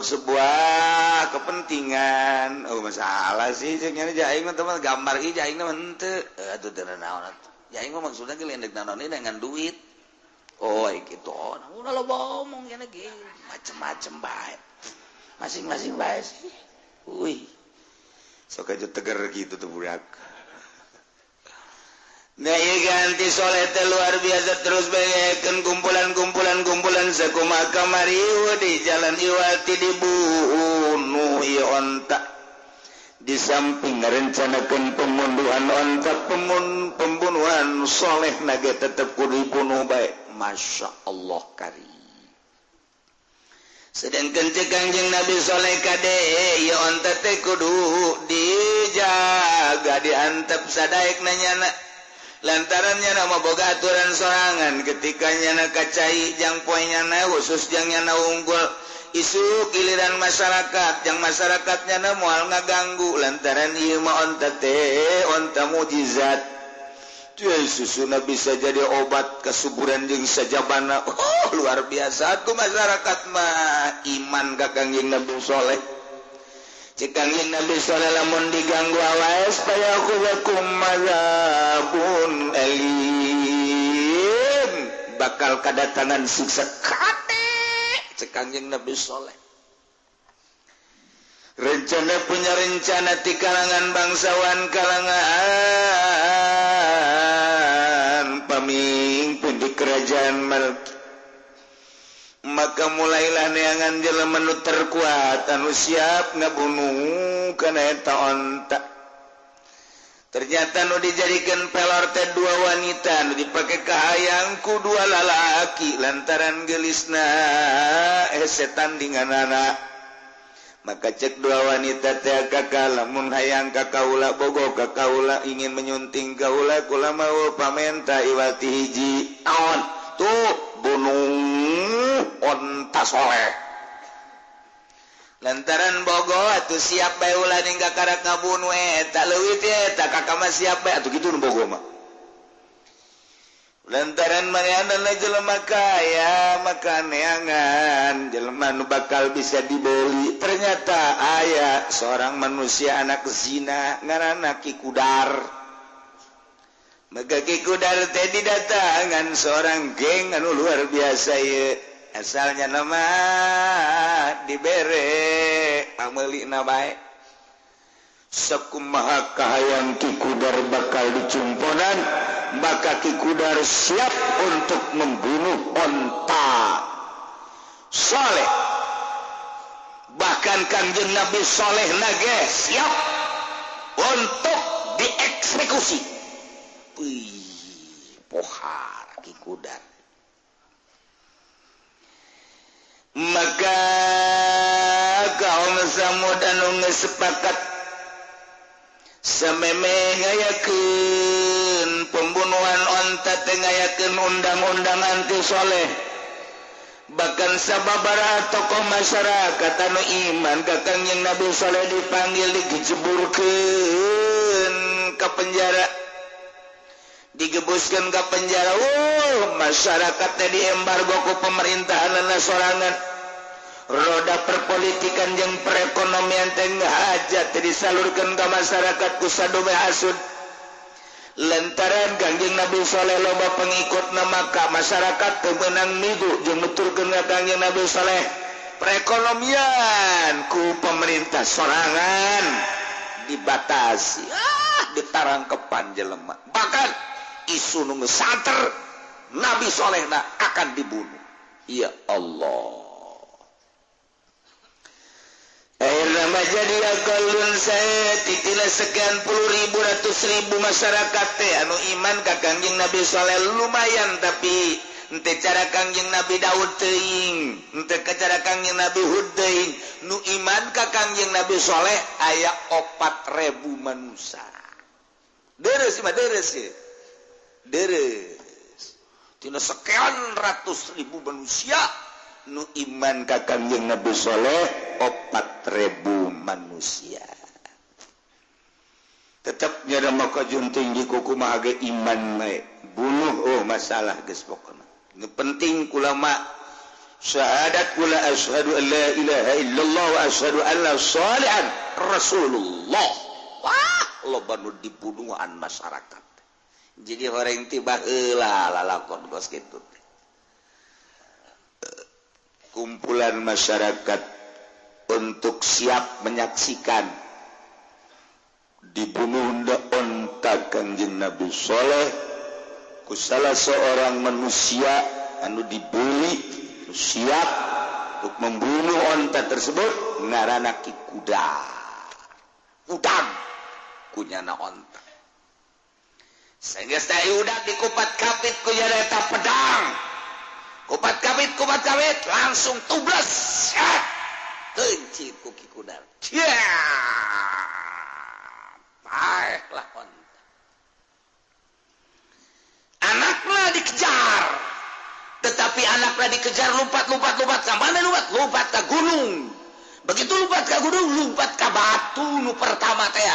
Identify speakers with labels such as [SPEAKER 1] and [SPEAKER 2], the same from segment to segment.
[SPEAKER 1] Sebuah kepentingan. Oh, masalah sih cek nya aing mah teman gambar ieu aing mah henteu atuh teu naon atuh. Aing mah maksudna ge lain naon dengan duit. Oh, gitu. Oh, udah lo ngomong ya ge macem-macem bae. Masing-masing bae sih. Wih. Sok aja tegar gitu tuh budak. Nah, ieu ganti soleh teh luar biasa terus bayakeun kumpulan-kumpulan kumpulan sakumaha kamari di jalan iwati dibunuh ieu onta. Di samping ngarencanakeun pembunuhan onta, pembunuhan soleh nage tetep kudu dibunuh bae. Masya Allah kari. Sedangkan cek Kangjeng Nabi Soleh kade ieu onta teh kudu dijaga diantep sadaek nanyana. Lantaran nyana boga aturan sorangan ketika nyana kacai jang poe nyana khusus jang nyana unggul isu giliran masyarakat jang masyarakat nyana moal ngaganggu lantaran ieu mah onta teh onta mujizat. Tuh susuna bisa jadi obat kesuburan jeung sajabana. Oh, luar biasa tuh masyarakat mah iman ka Kangjeng Nabi Soleh. Cek Kangjeng Nabi Soleh lamun diganggu awas fayakhudzakum adzabun alim, bakal kadatangan siksa kate. Cek Kangjeng Nabi Soleh. Rencana punya rencana di kalangan bangsawan, kalangan pamimpin di kerajaan Malki. Maka mulailah neangan jelema nu terkuat anu siap ngabunuh kana eta onta. Ternyata nu dijadikan pelor teh dua wanita nu dipake kahayang ku dua lalaki lantaran gelisna setan dinganana. Maka cek dua wanita teh kakak lamun hayang ka kaula bogo ka kaula ingin menyunting kaula kula mau pamenta iwati hiji naon tuh bunuh onta soleh. Lantaran bogo atuh siap bae ulah ning kakarak ngabunuh eta leuwih teh eta kakak mah siap bae atuh kitu nu bogo mah. Lantaran manehna jelema kaya maka neangan jelema nu bakal bisa dibeli. Ternyata aya seorang manusia anak zina ngaranna Ki Kudar. Maka Ki Kudar teh didatangan seorang geng anu luar biasa ieu. Asalnya nama dibere pameulina bae. Sakumaha kahayang Ki Kudar bakal dicumponan, maka Ki Kudar siap untuk membunuh onta Soleh. Bahkan Kangjeng Nabi Soleh nage siap untuk dieksekusi. Wih, pohara Ki Kudar. Maka kaum Samud anu geus sepakat sameme ngayakeun pembunuhan onta teh ngayakeun undang-undang anti soleh. Bahkan sababaraha tokoh masyarakat anu iman ka Kangjeng Nabi Soleh dipanggil dijeburkeun ka penjara, digebuskeun ka penjara. Masyarakat teh diembargo ku pemerintahanna sorangan. Roda perpolitikan jeung perekonomian teh hajat teh disalurkeun ka masyarakat ku sadome hasud. Lantaran Kangjeng Nabi Soleh loba pengikutna maka masyarakat teu meunang migu jeung nuturkeun ka Kangjeng Nabi Soleh. Perekonomian ku pemerintah sorangan dibatasi, ditarangkepan jelema. Bahkan isu nu geus santer Nabi Solehna akan dibunuh. Ya Allah. Akhirnya jadi akalun saya titina sekian puluh ribu ratus ribu masyarakat teh anu iman ka Kangjeng Nabi Soleh lumayan, tapi henteu cara Kangjeng Nabi Daud teuing, henteu cara Kangjeng Nabi Hud teuing. Nu iman ka Kangjeng Nabi Soleh aya 4.000 manusia. Deres mah deres ye. Deres. Tina sekian ratus ribu manusia nu iman ka Kangjeng Nabi Soleh 4.000 manusia. Tetep nyada maka junting di kuku mah ge iman bae. Bunuh oh masalah geus pokona. Nu penting kulama Syahadat kula asyhadu an la ilaha illallah wa asyhadu anna shalihan Rasulullah. Wah, loba nu dibunuhan masyarakat. Jadi horeng tiba heula lalakon kos kitu. Kumpulan masyarakat untuk siap menyaksikan dibunuh onta Kangjeng Nabi Soleh ku salah seorang manusia anu dibeli siap untuk membunuh onta tersebut ngaranna Ki Kuda. Udang kunyana onta. Sehingga saya udah dikupat kapit kunyana eta pedang. Kupat kapit langsung tubles. Keunci ku Ki Kudar. Paeh lah onta. Anaknya dikejar. Tetapi anaknya dikejar lompat ke mana lompat? Lompat ke gunung. Begitu lompat ke gunung, lompat ke batu nu pertama teh.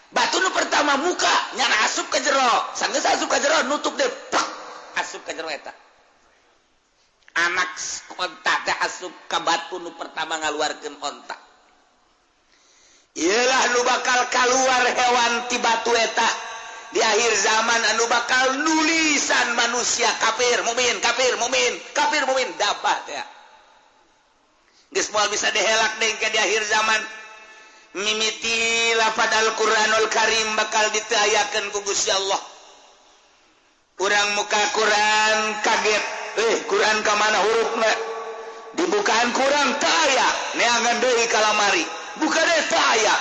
[SPEAKER 1] Batu nu pertama muka nyana asup ke jero. Sanggeus asup ke jero nutup deh, plak, asup ke jero eta. Anak onta teh asup ke batu nu pertama ngaluarkeun onta. Iyalah nu bakal keluar hewan ti batu eta. Di akhir zaman anu bakal nulisan manusia kafir mukmin kafir mukmin kafir mukmin dapat ya. Geus moal bisa dihelak deui ke di akhir zaman. Mimiti lafaz Al-Qur'anul Karim bakal diteayakeun ku Gusti Allah. Urang muka Quran kaget. Quran ka mana hurufna? Dibukaan Quran teu aya, neangan deui ka lamari. Buka deui teu aya.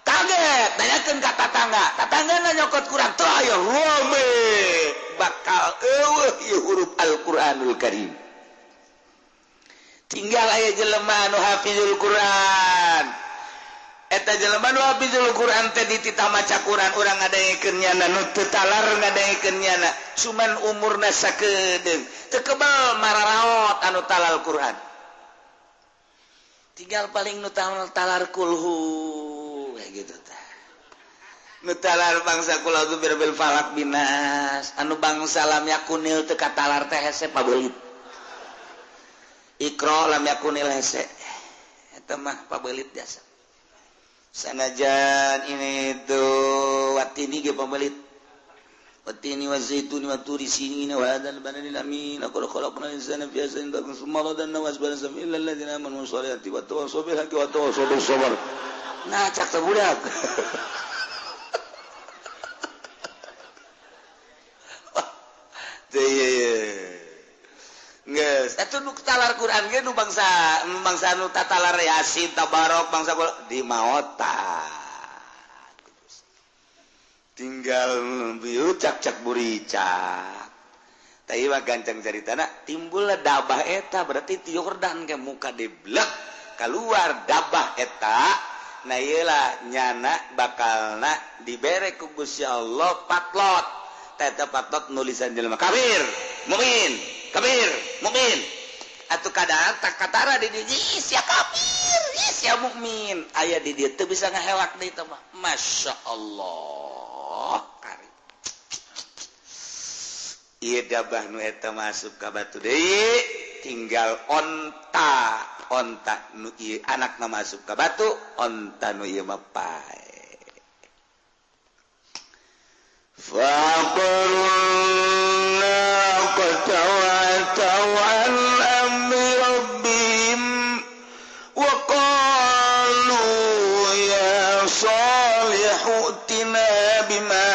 [SPEAKER 1] Kaget, nanyakeun ka tatangga. Tatanggana nyokot Quran teu aya, rame. Bakal eueuh ieu huruf Al-Qur'anul Karim. Tinggal aya jelema anu hafizul Quran. Eta jelema nu hafizul Quran teh dititah maca Quran urang ngadangekeun nyana nu teu talar ngadangekeun nyana. Cuman umurna sakedeung. Teu kebal mararaot anu talal Quran. Tinggal paling nu talar kulhu kayak gitu tah. Nu talar bangsa kula birbil falak binas, anu bangsa lam yakunil teu katalar teh hese pabelit. Iqra lam yakunil hese. Eta mah pabelit jasa. Sanajan ini tuh watini ge pabelit. Watini wa zaituni wa turi sinina wa hadzal baladil amin laqad khalaqnal insana fi ahsani taqwim tsumma radadnahu asfala safilin illa alladziina aamanu wa sholihati wa tawassaw bil haqqi wa tawassaw bis sabr. Nah, cak teh budak. Geus, eta nu talar Quran ge nu bangsa bangsa nu tatalar Yasin, Tabarok, bangsa di maota. Tinggal bieu cak-cak buricak. Tah ieu mah gancang caritana timbullah dabah eta berarti ti Yordan ke muka deblek keluar dabah eta. Nah ieu lah nyana bakalna dibere ku Gusti Allah patlot. Eta patlot nulisan jelema kafir, mukmin, kafir, mukmin. Atuh kadang tak katara di dieu sia kafir, sia mukmin. Aya di dieu teu bisa ngahelak deui teh mah. Masya Allah. Kari. Ieu dabah nu eta masuk ka batu deui, tinggal onta, onta nu ieu anakna masuk ka batu, onta nu ieu mah pae. Faqarna qatawatu an amri rabbihim wa qalu ya salihu tina bima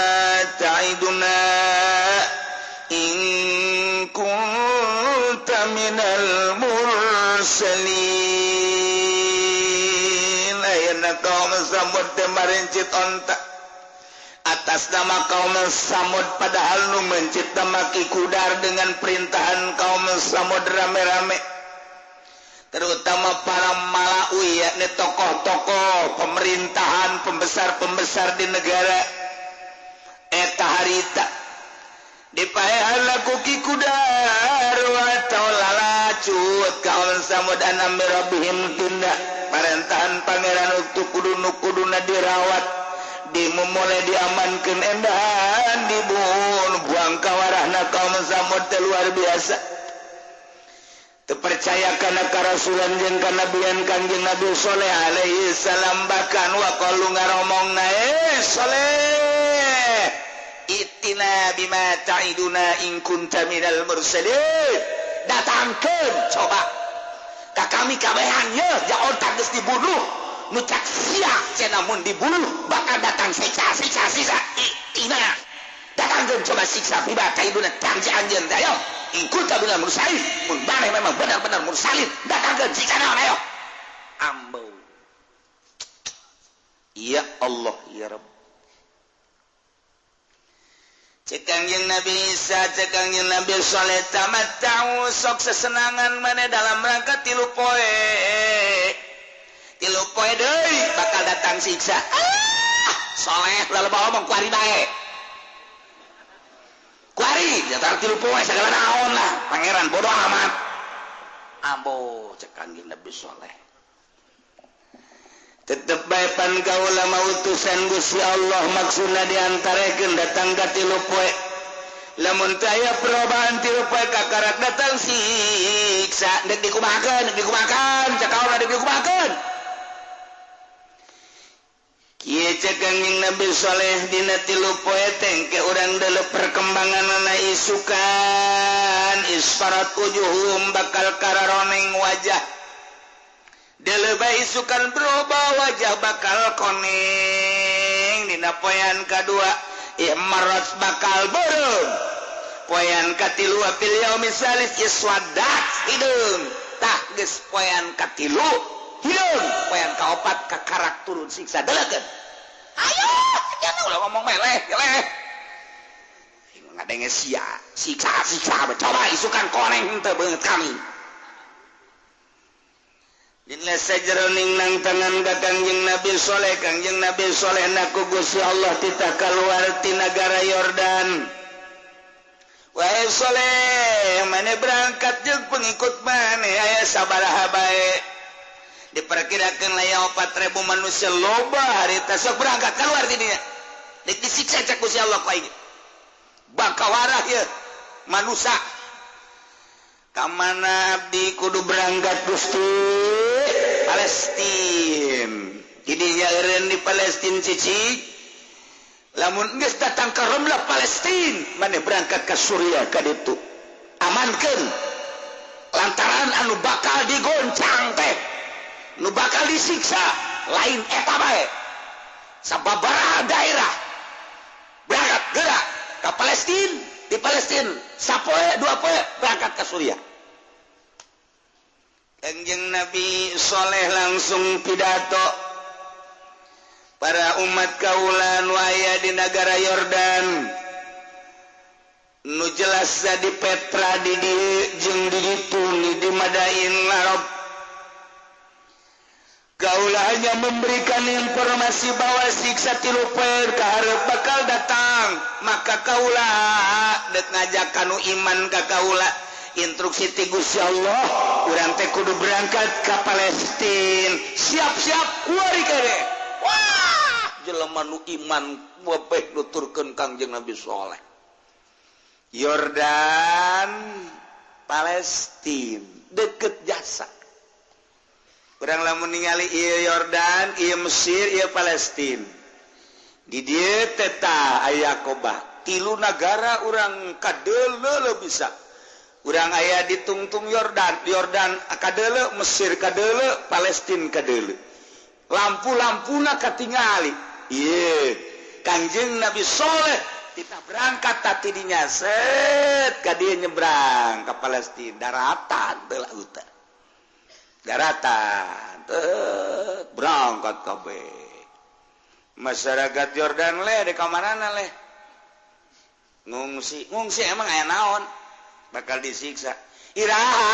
[SPEAKER 1] ta'iduna in kunta minal mursalin. Ayeuna kaum Samud teh marencit onta atas nama kaum Samud, padahal nu mencit nama Ki Kudar dengan perintahan kaum Samud rame-rame, terutama para malawi yakni tokoh-tokoh pemerintahan, pembesar-pembesar di negara eta harita dipaehan laku Ki Kudar atau lalacut kaum Samud anam rabbihim tindak parentahan pangeran untuk kudu kuduna dirawat, dimulai diamankan endahan, dibunuh buang kawarahna kaum Samud teh luar biasa. Teu percaya kana karasulan jeung kanabian Kangjeng Nabi Soleh alaihi salam, bahkan wa qalu ngaromongna, "Eh Soleh, itina bima ta'iduna in kunta minal mursalin." Datangkeun coba ka kami kabehan ye ja onta geus dibunuh, nu cak sia cenah mun dibunuh bakal datang siksa, siksa, siksa. Itina, datangkeun coba siksa, bima ta'iduna, janji anjeun, ayo, in kunta minal mursalin, mun maneh memang benar-benar mursalin, datangkeun siksa naon, ayo. Ambo, ya Allah, ya Rabb. Cek Kangjeng Nabi Isa, cek Kangjeng Nabi Soleh, "Tamatta'u, sok sesenangan mana dalam rangka 3 poe, 3 poe deui bakal datang siksa." Ah, Soleh lalu bawa ngomong, "Kuari bae, kuari ya 3 poe segala naon lah, pangeran bodoh amat." Ambo, cek Kangjeng Nabi Soleh, tetep bae pan kaula mah utusan Gusti Allah. Maksudna diantarekeun datang ka 3 poe, lamun teu aya perubahan 3 poe, kakarak datang siksa. Dek dikumahakeun, dek dikumahakeun, cek kaula, dek dikumahakeun? Kieu cek Kangjeng Nabi Soleh, dina 3 poe teh engke urang deuleu perkembanganna, isukan isfarat wujuhum, bakal kararoneng wajah. Deuleu bae, isukan berubah wajah, bakal koneng. Dina poean kadua ihmarrat, bakal beureum. Poean katilu, fil yaumi salis iswaddat, hideung. Tah, geus poean katilu hideung, poean kaopat kakarak turun siksa. Delekeun, ayo, jangan ulah ngomong meleh meleh, ngadenge sia siksa siksa. Coba isukan koneng teu beungeut kami. Dina sajeroning nang tangan ka Kangjeng Nabi Soleh, Kangjeng Nabi Soleh naku Gusti Allah titah keluar ti nagara Yordan. "Wahai Soleh, maneh berangkat jeung pengikut maneh aya sabaraha bae?" Diperkirakan lah ya 4.000 manusia, loba harita. "Sok berangkat keluar di dinya, dek disiksa," cek Gusti Allah, ku aing bangkawarah ya manusia. "Kamana abdi kudu berangkat, Gusti?" "Palestin." Didinya eureun di Palestin, cicik. Lamun geus datang ke Ramlah Palestin, maneh berangkat ke Suriah ka ditu, amankeun, lantaran anu bakal digoncang teh, nu bakal disiksa lain eta bae, sababaraha daerah. Berangkat gerak ke Palestin. Di Palestin sapoe 2 poe, berangkat ke Suriah. Kangjeng Nabi Soleh langsung pidato, "Para umat kaula nu aya di negara Yordan, nu jelas di Petra, di dieu jeung di ditu di Madain Arab, kaula hanya memberikan informasi bahwa siksa 3 poe kaharep bakal datang. Maka kaula dek ngajak kanu iman ka kaula, instruksi ti Gusti Allah, urang teh kudu berangkat ke Palestina. Siap-siap, kuari kene." Wah, jelema nu iman webeh nuturkeun Kangjeng Nabi Soleh. Yordan Palestina deket jasa. Urang lamun ningali ieu Yordan, ieu Mesir, ieu Palestina, di dieu teh tah aya Kobah. Tilu nagara urang kadeuleu bisa. Urang aya di tungtung Yordan, Yordan kadeuleu, Mesir kadeuleu, Palestina kadeuleu, lampu-lampuna katingali. Ieu Kangjeng Nabi Soleh kita berangkat tadi dinya, set ka dieu, nyebrang ke Palestina, daratan teu lautan, daratan teu, berangkat kabeh. Masyarakat Yordan leh di kamarana leh ngungsi, ngungsi. Emang aya naon bakal disiksa? Iraha?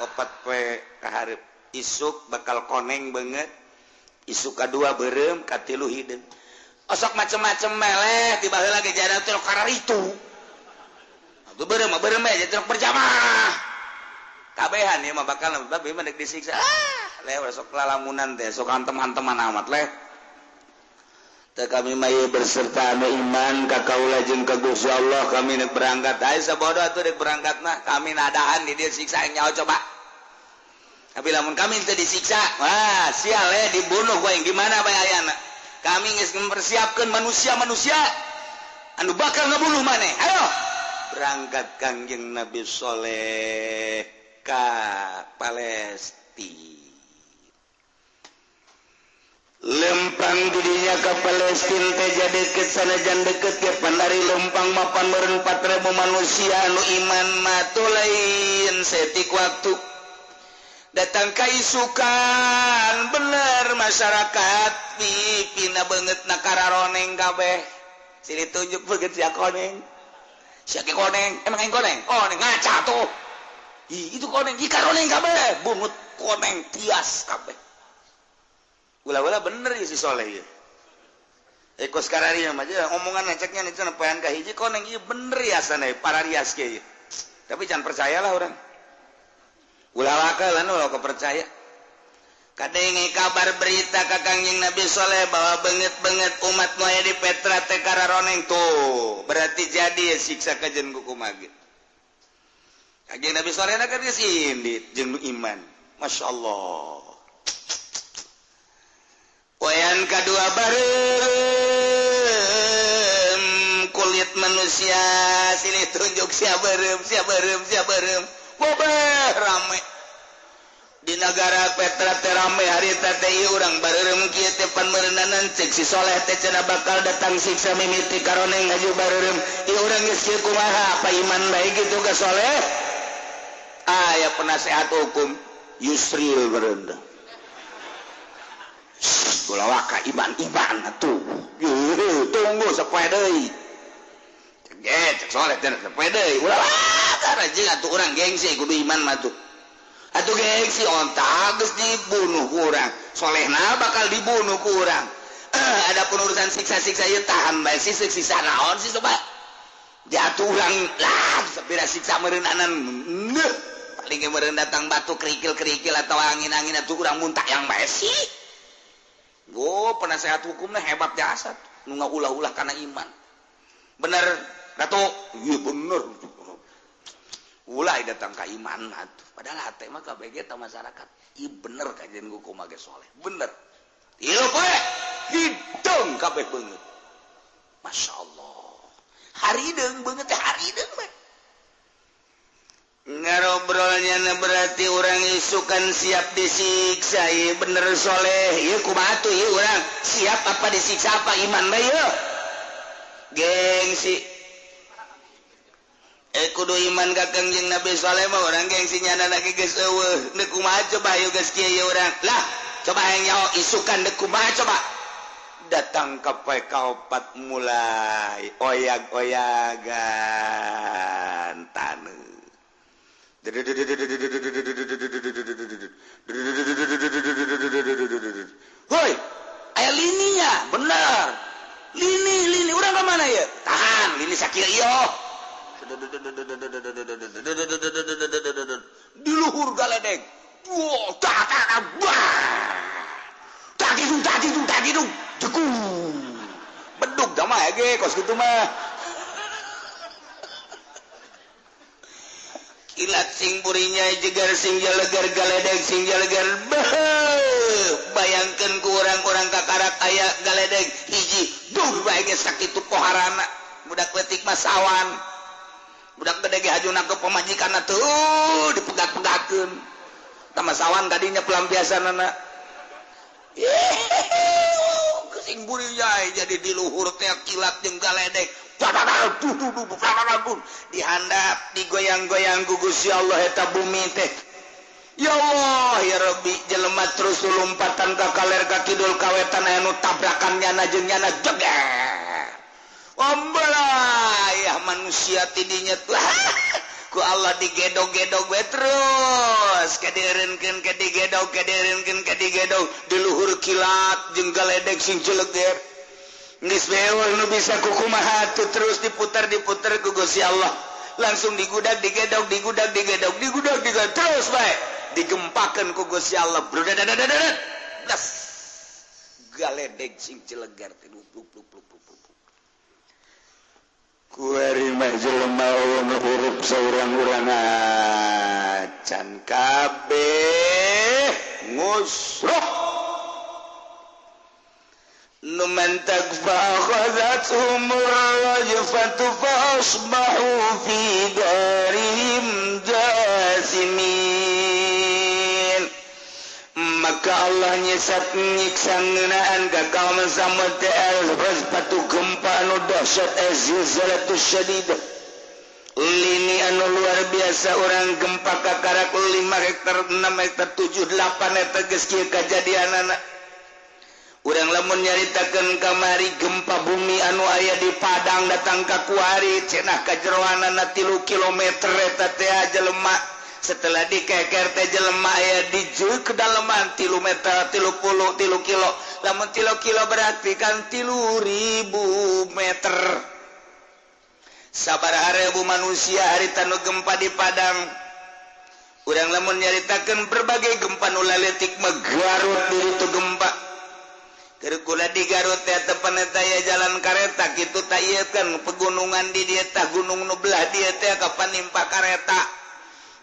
[SPEAKER 1] 4 poe kaharep, isuk bakal koneng banget, isuk kadua beureum, katilu hideung. Osok macem-macem meleh, tiba heula ge jalan teh itu. Atuh beureum mah beureum bae, jadi berjamaah kabehan ieu mah bakal babi mah dek disiksa. Ah leh, sok lalamunan teh sok hantem-hanteman amat leh. Teu, kami mah ieu berserta anu iman ka kaula jeung ka Gusti Allah, kami nek berangkat. Ai sabodo atuh dek berangkat mah, kami nadaan di dieu siksa, nyaho coba. Tapi lamun kami teu disiksa, wah sial dibunuh gua yang gimana bae ayana. Kami geus mempersiapkan manusia-manusia anu bakal ngebunuh maneh. Ayo berangkat Kangjeng Nabi Soleh ka Palestina. Lempang dirinya ke Palestina teh jadi sanajan deket ke pandari lempang mapan meureun 4000 manusia anu iman mah lain setik waktu datang ka isukan bener masyarakat pipina beungeut na kararoneng kabeh sini tunjuk beungeut sia koneng sia koneng emang aing koneng koneng ngaca tuh ih itu koneng ih karoneng kabeh bungut koneng tias kabeh. Ulah-ulah bener ya si Soleh ya. Eko sekarang ya mah omongan ngeceknya nih cenah poean ka hiji koneng ieu bener ya sana para rias ge. Tapi jangan percayalah orang. Ulah wakalan ulah kepercaya. Kadenge kabar berita ka Kangjeng Nabi Soleh bahwa beungeut-beungeut umat nu aya di Petra teh kararoneng tuh. Berarti jadi ya siksa kajen ku kumaha ge. Kangjeng Nabi Soleh na kan geus indit jeung nu iman. Masya Allah. Poean kedua bareng kulit manusia sini tunjuk sia bareng sia bareng sia bareng bobeh rame di negara Petra teh rame harita teh ieu urang bareureum kieu teh pan meureunanan ceuk si Soleh teh cenah bakal datang siksa mimiti karoneng aju bareureum ieu urang geus kieu kumaha apa iman bae kitu ka Soleh aya penasehat hukum Yusril berendah. Ulah waka iman iman atuh. Tunggu sapoe deui. Cek Soleh teh sapoe deui. Ulah waka jeung atuh urang gengsi kudu iman mah tuh. Atuh gengsi onta geus dibunuh ku urang. Solehna bakal dibunuh ku urang. Adapun urusan siksa-siksa ieu tahan bae sih siksa naon sih coba. Jatuh urang lah sapira siksa meureunanan. Paling ge meureun datang batu kerikil-kerikil atau angin-angin atuh urang muntah yang bae sih. Go penasehat hukumnya hebat jasa nu ngaulah-ulah karena iman. Bener Ratu? Iya bener. Ulah datang ka iman atuh. Padahal hate mah kabeh ta masyarakat. Iya bener kajian hukum ge Soleh. Bener. Ieu poe hidung kabeh beungeut. Masya Allah. Harideung beungeut teh harideung we. Ngarobrolnya berarti orang isukan siap disiksa. Iya bener Soleh. Iya kumaha tuh iya orang siap apa disiksa apa iman bae ieu. Gengsi. Kudu iman ka Kangjeng Nabi Soleh mah orang gengsi nyana lagi geus eueuh. Deuk kumaha coba ieu geus kieu ieu urang. Lah, coba hayang nyaho isukan deuk kumaha coba. Datang ka poe kaopat mulai oyag-oyagan taneuh. Hoi, aya lininya, bener. Lini, lini, urang ka mana ya? Tahan, lini sakieu ieu. Di luhur galedeg. Wah, tak tak bah. Tak gitu, tak gitu, tak gitu. Jeku. Bedug da mah ge kos kitu mah. Kilat sing burinya jegar sing jalegar galedeg sing jalegar. Bayangkeun ku urang-urang kakarak aya galedeg hiji duh bae ge sakitu poharana. Budak leutik mah sawan. Budak gede ge hajuna ke pamajikanna tuh dipegat-pegatkeun. Tah mah sawan tadinya pelampiasanana. Sing burinya jadi di luhur teh kilat jeung galedeg. Dihandap digoyang-goyang ku Gusti Allah eta bumi teh. Ya Allah ya Rabbi jelema terus lompatan ka kaler ka kidul ka wetan aya nu tabrakan nyana jeung nyana jeger. Ombelah ya manusia tidinya tuh ku Allah digedog-gedog we terus kadieureunkeun kadigedog kadieureunkeun kadigedog di luhur kilat jeung galedeg sing jeleger. Geus beul nu bisa kukumaha tuh terus diputar-diputar ku Gusti Allah. Langsung digudag digedog digudag digedog digudag digedog terus bae digempakeun ku Gusti Allah. Brudadadadadad. Das. Galedeg sing jeleger teh bluk bluk bluk bluk. Kuari mah jelema eueuh hirup saurang-urang acan kabeh ngusruh numantak fa akhadhathum rajfatu fa asbahu fi darihim jasimin. Maka Allah nyesat nyiksa ngeunaan ka kaum Samud teh patu gempa anu dahsyat zilzalatus syadidah lini anu luar biasa orang gempa kakarak 5 hektar 6 hektar 7 8 hektar geus kieu kajadianana. Urang lamun nyaritakeun kamari gempa bumi anu aya di Padang datang ka kuari cenah kajeroanana 3 kilometer eta teh jelema setelah dikeker teh jelema aya di kedalaman 3 meter 30 3 kilo lamun 3 kilo berarti kan 3.000 meter. Sabaraha ribu manusia harita nu gempa di Padang. Urang lamun nyaritakeun berbagai gempa nu laletik mah Garut diri tu gempa. Keur kula di Garut teh tepan eta aya jalan kareta kitu ta ieu kan pegunungan di dieu tah gunung nu belah dieu teh kapan nimpa kareta.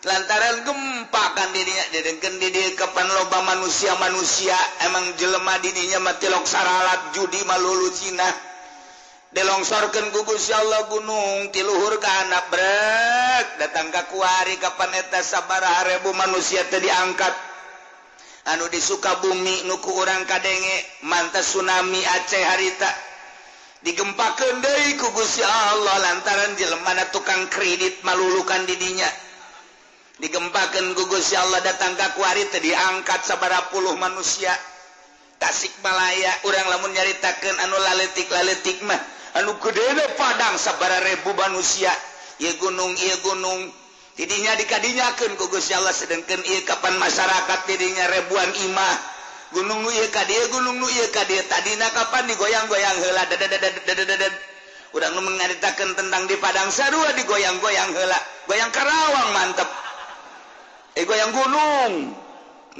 [SPEAKER 1] Lantaran gempa kan didinya didengkeun di dieu kapan loba manusia-manusia emang jelema di dinya mah tilok saralat judi malulu Cina. Dilongsorkeun ku Gusti Allah gunung ti luhur ka handap brek datang ka kuari kapan eta sabaraha ribu manusia teh diangkat. Anu di Sukabumi nu ku urang kadenge mantas tsunami Aceh harita digempakeun deui ku Gusti Allah lantaran jelemana tukang kredit malulukan di dinya. Digempakeun ku Gusti Allah datang ka kuari teh diangkat sabaraha puluh manusia. Tasikmalaya urang lamun nyaritakeun anu laletik-laletik mah anu gedena Padang sabaraha ribu manusia ieu gunung tidinya dikadinyakeun ku Gusti Allah sedengkeun ieu kapan masyarakat tidinya ribuan imah gunung nu ieu ka dieu gunung nu ieu ka dieu tadina kapan digoyang-goyang heula dadadadadadadad urang nu ngaritakeun tentang di Padang sarua digoyang-goyang heula goyang Karawang mantep goyang gunung.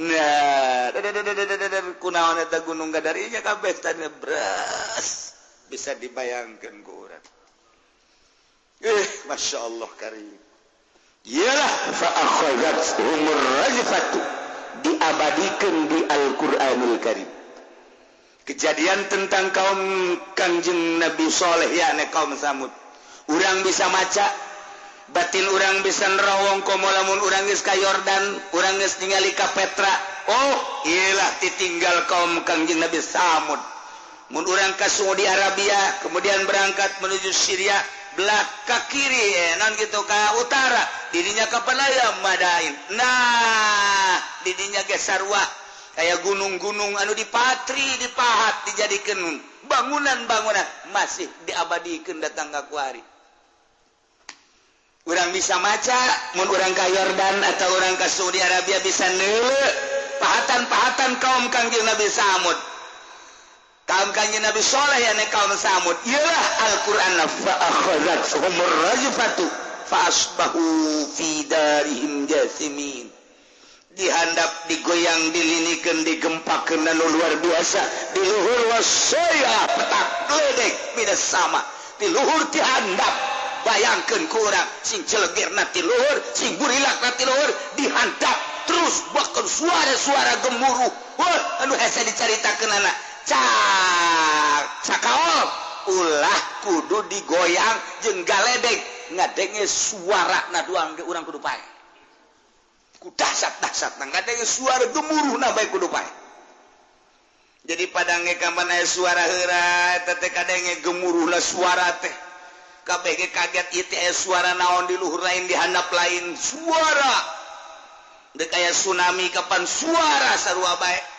[SPEAKER 1] Nah dadadadadadad kunaon eta gunung gadarinya kabeh tadi beras bisa dibayangkan ku urang. Masya Allah karim. Ialah fa akhadhathumur rajfatu diabadikan di Al-Qur'anul Karim. Kejadian tentang kaum Kangjeng Nabi Soleh yakni kaum Samud. Urang bisa maca, batin urang bisa nerawong komo lamun urang geus ka Yordan, urang geus ningali ka Petra. Oh, iyalah ditinggal kaum Kangjeng Nabi Samud. Mun urang ka Saudi Arabia, kemudian berangkat menuju Syria, belah ke kiri, non gitu ke utara, didinya kapan aya Madain. Nah, didinya ge sarua kayak gunung-gunung anu dipatri, dipahat, dijadikeun bangunan-bangunan masih diabadikeun datang ka kuari. Urang bisa maca, mun urang ka Yordan atau urang ka Saudi Arabia bisa neuleuh pahatan-pahatan kaum Kangjeng Nabi Samud. Kaum Kangjeng Nabi Soleh yakni kaum Samud. Iyalah Al-Qur'an fa akhadhathumur rajfatu fa asbahu fi darihim jasimin. Dihandap, digoyang, dilinikeun, digempakeun anu luar biasa, di luhur wasaya petak gledek minas sama, di luhur dihandap. Bayangkeun ku urang sing celegerna ti luhur, sing burilakna ti luhur, dihandap terus bahkan suara-suara gemuruh. Wah, anu hese dicaritakeun anak. Cak cakaol ulah kudu digoyang jeung galedek ngadenge suara na doang ge urang kudu pae. Ku dahsyat-dahsyat ngadenge suara gemuruh na bae kudu pae. Jadi padange ka mana suara heura eta teh kadenge gemuruhna suara teh. Kabeh ge kaget ieu teh suara naon di luhur lain di handap lain suara. Deuk aya tsunami kapan suara sarua bae.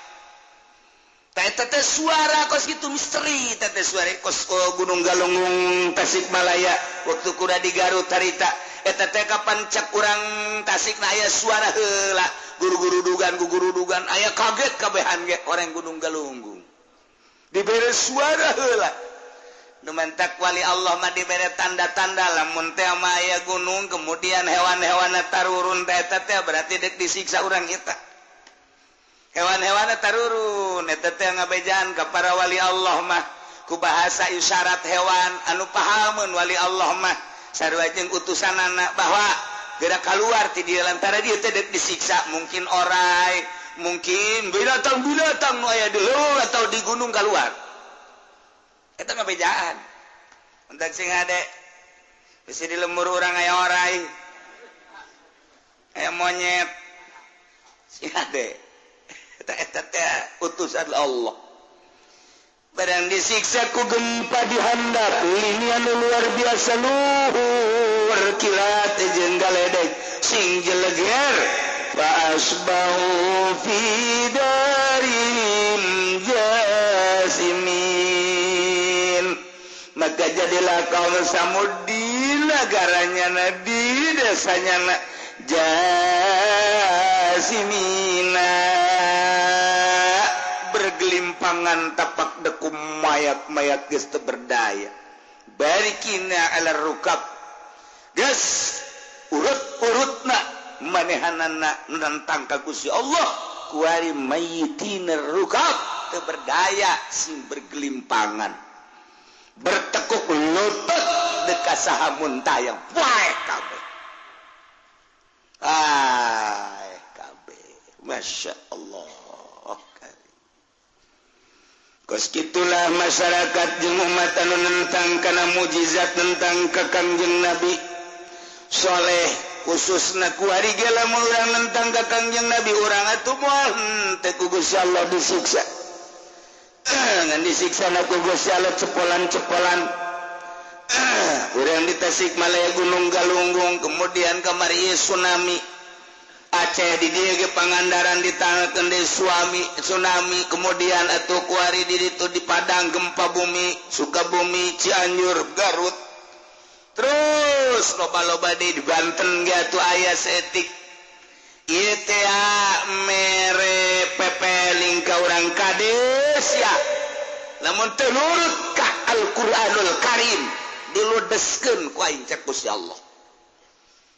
[SPEAKER 1] Tete suara kos gitu misteri tete suara kos Gunung Galunggung Tasikmalaya waktu kuda di Garut harita eta teh kapan cek urang Tasik na aya suara heula guru-guru dugan aya kaget kabehan ge orang Gunung Galunggung dibere suara heula nu mantak wali Allah mah dibere tanda-tanda lamun teh mah aya gunung kemudian hewan-hewan tarurun teh eta teh berarti deuk disiksa urang eta. Hewan-hewan tarurun eta teh ngabejaan ka para wali Allah mah Ku bahasa isyarat hewan anu pahameun wali Allah mah sarua jeung utusanana bahwa gerak keluar ti dieu lantaran dieu teh deuk disiksa, mungkin orai, mungkin binatang-binatang nu aya di leuweung atau di gunung keluar. Eta mah bejaan. Entak sing hade bisi di lembur urang aya orai, aya monyet. Sing hade eta eta teh utusan Allah. Barang disiksa ku gempa di handap linian luar biasa luhur kilat jeung galedeg sing jeleger fa asbahu fi darihim jasimin. Maka jadilah kaum Samud di negaranya na, di desanya na, jasimina, bergelimpangan tapak dekum mayat-mayat geus teu berdaya. Barikina ala rukab, geus urut-urutna manehanana nentang ka Gusti Allah kuari mayitina rukab teu berdaya sing bergelimpangan bertekuk lutut dekat saha muntayang wae kabeh. Ay kabeh, Masya Allah. Kos kitulah masyarakat jeung umat anu nentang kana mujizat, tentang ka Kangjeng Nabi Soleh, khususna kuari ge lamun urang nentang ka Kangjeng Nabi urang atuh moal henteu ku Gusti Allah disiksa. Ngan disiksa na ku Gusti Allah cepolan-cepolan. Urang di Tasikmalaya Gunung Galunggung, kemudian kamari tsunami Aceh, di dieu ge Pangandaran ditangkeun deui suami tsunami, kemudian atuh kuari di ditu di Padang gempa bumi, Sukabumi, Cianjur, Garut, terus loba-loba di Banten ge atuh aya saeutik. Ieu teh mere pepeling ka urang kades ya, lamun teu nurut ka Al-Qur'anul Karim diludeskeun ku aing cek Gusti Allah.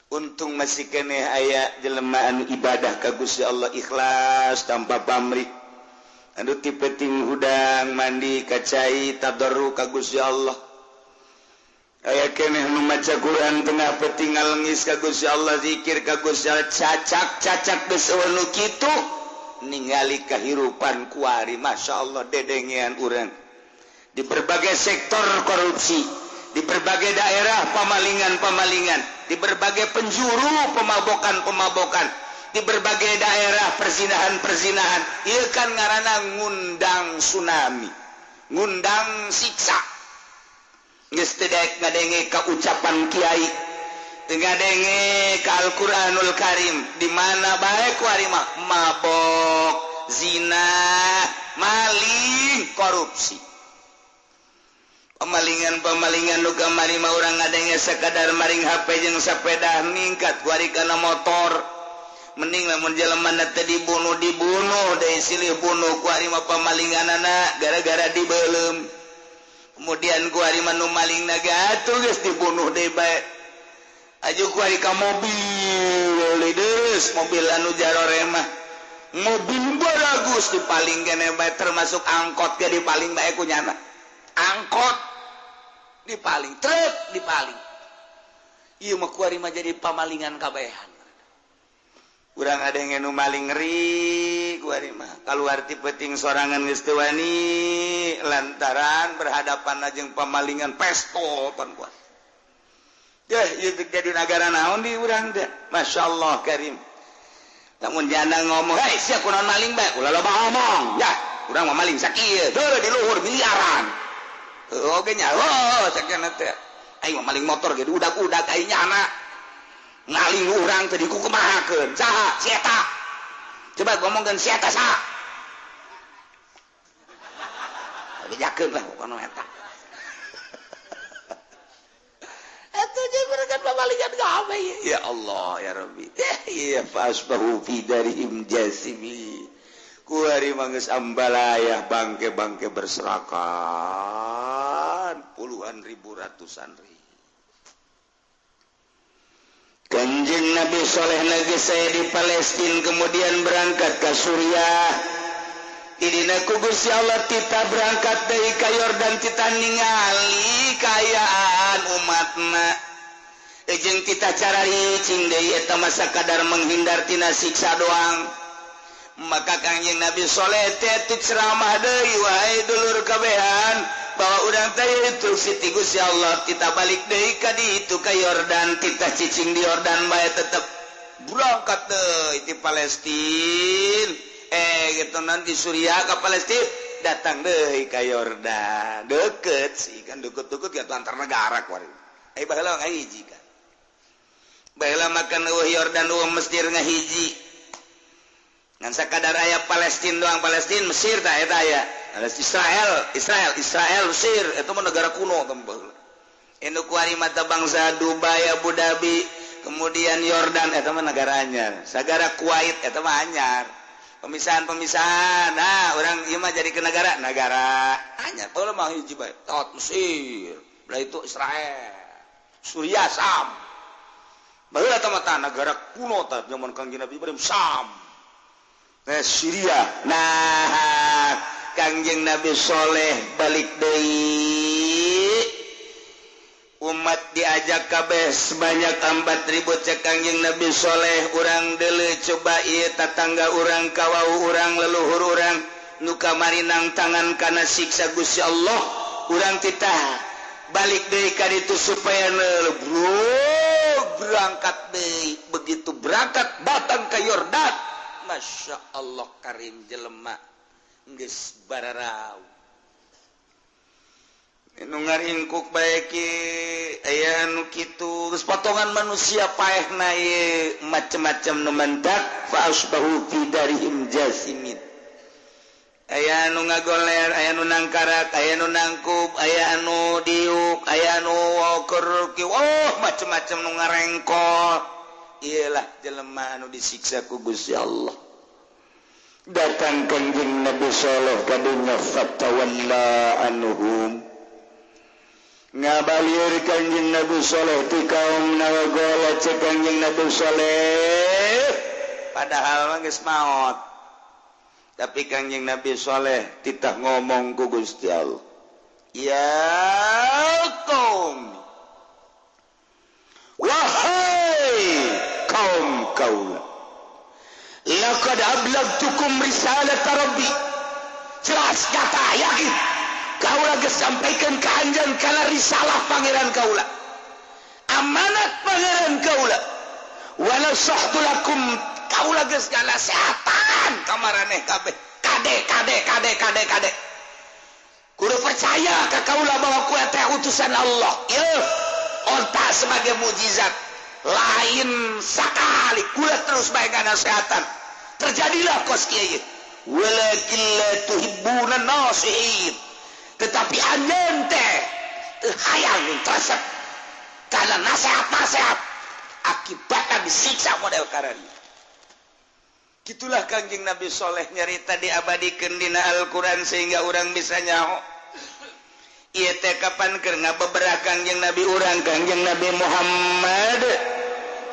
[SPEAKER 1] Untung masih keneh aya jelema anu ibadah ka Gusti Allah ikhlas tanpa pamrih, anu ti peuting hudang mandi ka cai tadarru ka Gusti Allah. Aya keneh nu maca Quran tengah peuting ngalengis ka Gusti Allah, zikir ka Gusti Allah, cacak-cacak geus eueuh nu kitu ningali kahirupan kuari. Masya Allah, dedengean urang di berbagai sektor korupsi, di berbagai daerah pemalingan-pemalingan, di berbagai penjuru pemabokan-pemabokan, di berbagai daerah perzinahan-perzinahan. Ieu kan ngaranna ngundang tsunami, ngundang siksa. Geus teu daek ngadenge ka ucapan kiai, teu ngadenge ka Al-Qur'anul Karim. Di mana bae kuari mah mabok, zina, maling, korupsi. Pemalingan-pemalingan nu kamari mah urang ngadenge sakadar maring HP jeung sepeda ningkat kuari kana motor. Mending lamun jelema teh dibunuh, dibunuh deui silih bunuh kuari mah pemalinganana gara-gara dibeuleum. Kemudian kuari mah nu maling naga atuh geus dibunuh deui bae. Aju kuari ka mobil deus, mobil anu jaroremah. Mobil baragus dipaling kene bae, termasuk angkot ge dipaling bae ku nyana. Angkot dipaling, truk dipaling. Ieu mah kuari mah jadi pamalingan kabehan. Urang ada yang nu maling ngeri kuari mah. Kaluar ti peuting sorangan geus teu wani lantaran berhadapan jeung pamalingan pestol pan kuat. Deh, ieu teh jadi nagara naon di urang teh. Masya Allah Karim. Lamun janda ngomong, "Hei, sia kunaon maling bae?" Ulah loba ngomong. Ya, urang mah maling sakieu, heuh di luhur miliaran. Heuh oge nya, heuh sakieu teh. Aing mah maling motor ge diudag-udag aing nyana. Ngaling urang teh dikukumahakeun. Saha? Si eta. Coba ngomongkeun si eta saha? Bejakeun lah kono eta. Eta jeung mereka pamalingan gawe. Ya Allah ya Rabbi. Ya fasbahu fi darihim jasimi. Kuari mah geus ambalayah bangke-bangke berserakan puluhan ribu ratusan ribu. Kanjeng Nabi Soleh lagi saya di Palestina, kemudian berangkat ke Suriah. Di dina Ku Gusti Allah titah berangkat deui ka Yordan, titah ningali kaayaan umatna jeung titah caricing deui. Eta mah sakadar menghindar tina siksa doang. Maka Kangjeng Nabi Soleh teh ceramah deui, "Wahai dulur kabehan, bahwa urang teh instruksi ti Gusti Allah, kita balik deui ka ditu, ka Yordan, titah cicing di Yordan bae." Tetep berangkat deui di Palestina, gitu, nanti Suriah ke Palestina, datang deui ka Yordan. Deket sih kan, deket-deket ya, antar negara kuari. Baheula ngahiji kan, baheula makan euweuh Yordan, euweuh Mesir, ngahiji, ngan sakadar aya Palestina doang. Palestina, Mesir, tah eta aya Israel, Israel, Israel, Mesir. Itu mah negara kuno teh baheula. Anu kuari mata bangsa Dubai, Abu Dhabi, kemudian Yordan, eta mah negara anyar. Sagara Kuwait eta mah anyar, pemisahan-pemisahan. Nah, orang ieu mah jadi ke negara negara anyar. Baheula mah hiji bae tot, Mesir belah itu, Israel, Suriah, Sam. Baheula teh mah negara kuno tah, zaman Kangjeng Nabi Ibrahim, Sam. Nah, Syria. Nah, Kangjeng Nabi Soleh balik deui, umat diajak kabeh sebanyak 4000. Cek Kangjeng Nabi Soleh, "Urang deuleu coba ieu tatangga urang, kawau urang, leluhur urang nu kamari nangtangan kana siksa Gusti Allah. Urang titah balik deui ka ditu supaya bro." Berangkat deui. Begitu berangkat, datang ke Yordan, Masya Allah karim, jelema geus bararau, nu ngaringkuk bae aya nu kitu, geus potongan manusia paehna ieu, macem-macem nu mendak. Fa asbahu fi darihim jasimin. Aya anu ngagoler, aya nu nangkarak, aya nu nangkub, aya anu diuk, aya anu keur, oh, macem-macem nu ngarengkol. Iyalah jelema anu disiksa ku Gusti Allah. Datang Kanjeng Nabi Saleh ka dunya, fatawalla anhum, ngabalir Kanjeng Nabi Saleh ti kaum. Nawagola, cek Kanjeng Nabi Saleh, padahal mah geus maot, tapi Kangjeng Nabi Soleh titah ngomong ku Gusti Allah, "Ya kaum, wahai kaum kaula, laqad ablagtukum risalata rabbi." Jelas kata yakin, kaula geus sampaikan ka anjeun kana risalah Pangeran kaula, amanat Pangeran kaula. Wa nasahtu lakum, kaula geus nganasehatan ka maraneh kabeh. Kade, kade, kade, kade, kade, kudu percaya ka kaula bahwa ku teh utusan Allah. Ieu onta sebagai mujizat lain sakali kula terus bae nganasehatan, terjadilah kos kieu. Walakin la tuhibbuna nasihin, tetapi anjeun teh teu hayang resep karena nasihat-nasihat, akibatnya disiksa model kararieu." Gitulah Kangjeng Nabi Soleh nyarita, diabadikan dina Al-Quran sehingga orang bisa nyaho. Ieu teh kapan keur ngabeberah Kangjeng Nabi urang, Kangjeng Nabi Muhammad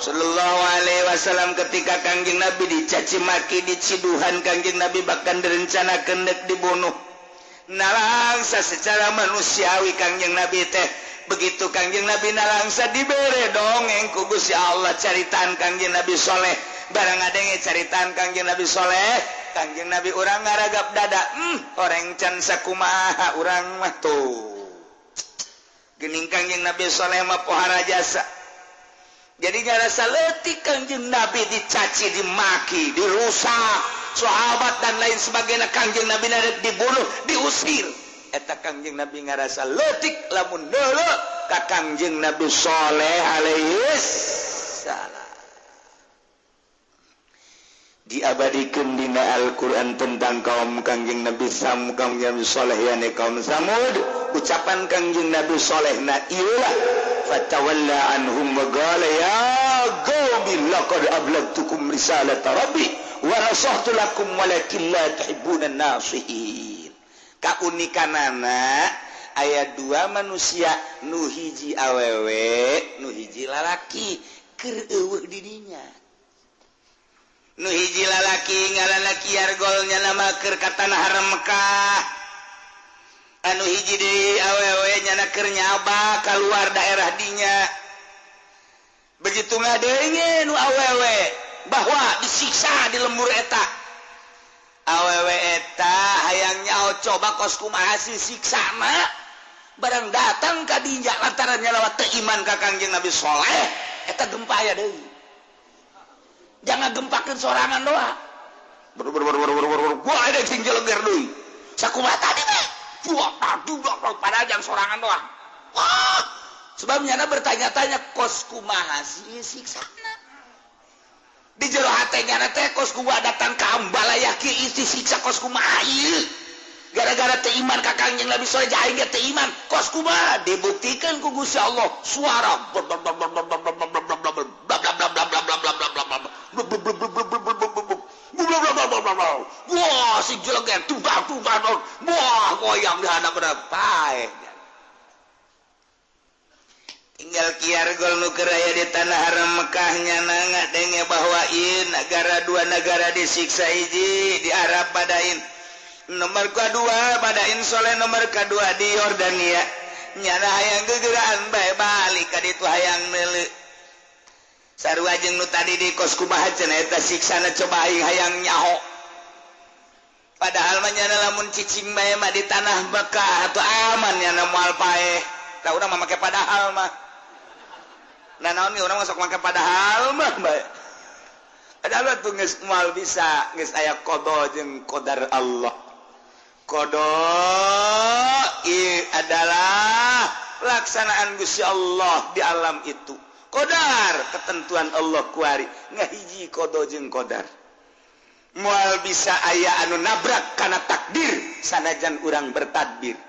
[SPEAKER 1] Sallallahu Alaihi Wasallam, ketika Kangjeng Nabi dicaci maki, diciduhan Kangjeng Nabi, bahkan direncanakeun dek dibunuh. Nalangsa secara manusiawi Kangjeng Nabi teh. Begitu Kangjeng Nabi nalangsa, dibere dongeng ku Gusti Allah caritaan Kangjeng Nabi Soleh. Barang ngadenge caritaan Kangjeng Nabi Soleh, Kangjeng Nabi urang ngaragap dada, orang can sakumaha urang mah." Tuh gening Kangjeng Nabi Soleh mah pohara jasa. Jadi ngarasa leutik Kangjeng Nabi dicaci, dimaki, dirusak sahabat dan lain sebagainya. Kangjeng Nabi dibunuh, diusir. Eta Kangjeng Nabi ngarasa leutik lamun deuleu ka Kangjeng Nabi Soleh alaihi salam. Diabadikan dina Al-Quran tentang kaum Kangjeng Nabi Sam, Kangjeng Nabi Soleh, yani kaum Samud. Ucapan Kangjeng Nabi Soleh na iyalah, fatawalla anhum wa qala ya qaumi laqad ablagtukum risalata rabbi wa nasahtu lakum walakin la tuhibbuna nasihin. Kaunikanana aya dua manusia, nu hiji awewe, nu hiji lalaki, keur euweuh didinya. Nu hiji lalaki ngaranna Kiargol nyana mah keur ka tanah haram Mekah. Anu hiji deui awewe nyana keur nyaba kaluar daerah dinya. Begitu ngadenge nu awewe bahwa disiksa di lembur eta. Awewe eta hayang nyaho coba kos kumaha sih siksana. Barang datang ka dinya lantaran nyalawa teu iman ka Kangjeng Nabi Soleh, eta gempa aya deui. Jangan gempakeun sorangan doa. Ber ber ber ber ber ber. Gua ada sing jeleger deui. Sakumaha tadi teh? Gua tadi padahal jang sorangan doa. Wah, sebab nyana bertanya-tanya kos kumaha sih siksana. Di jero hate nyana teh kos kumaha datang ka Ambalaya kieu isi siksa kos kumaha ieu. Gara-gara teu iman ka Kangjeng Nabi Soleh aing ge teu iman kos kumaha dibuktikan ku Gusti Allah suara bla bla bla bla bla bla bla bla bla bla bla bla bla bla bla bla bla bla bla. Wah, si jeleger tubang tubang, wah goyang di hadap paeh. Tinggal Kiargol nu keur aya di tanah haram Mekah nyana ngadenge bahwa ieu nagara dua nagara disiksa hiji di Arab Badain. Nomor kedua Badain Soleh, nomor kedua di Yordania. Nyana hayang gegeraan bae balik ka ditu hayang meuleuh. Sarua jeung nu tadi di kos kumaha cenah eta siksana coba aing hayang nyaho. Padahal mah nyana lamun cicing bae mah di tanah Mekah atuh aman nyana moal paeh. Tah urang mah make padahal mah. Nah naon ge urang mah sok make padahal mah bae. Padahal tuh geus moal bisa, geus aya qada jeung qadar Allah. Qada adalah pelaksanaan Gusti Allah di alam itu. Qadar ketentuan Allah kuari ngahiji qada jeung qadar. Moal bisa aya anu nabrak kana takdir sanajan urang bertadbir.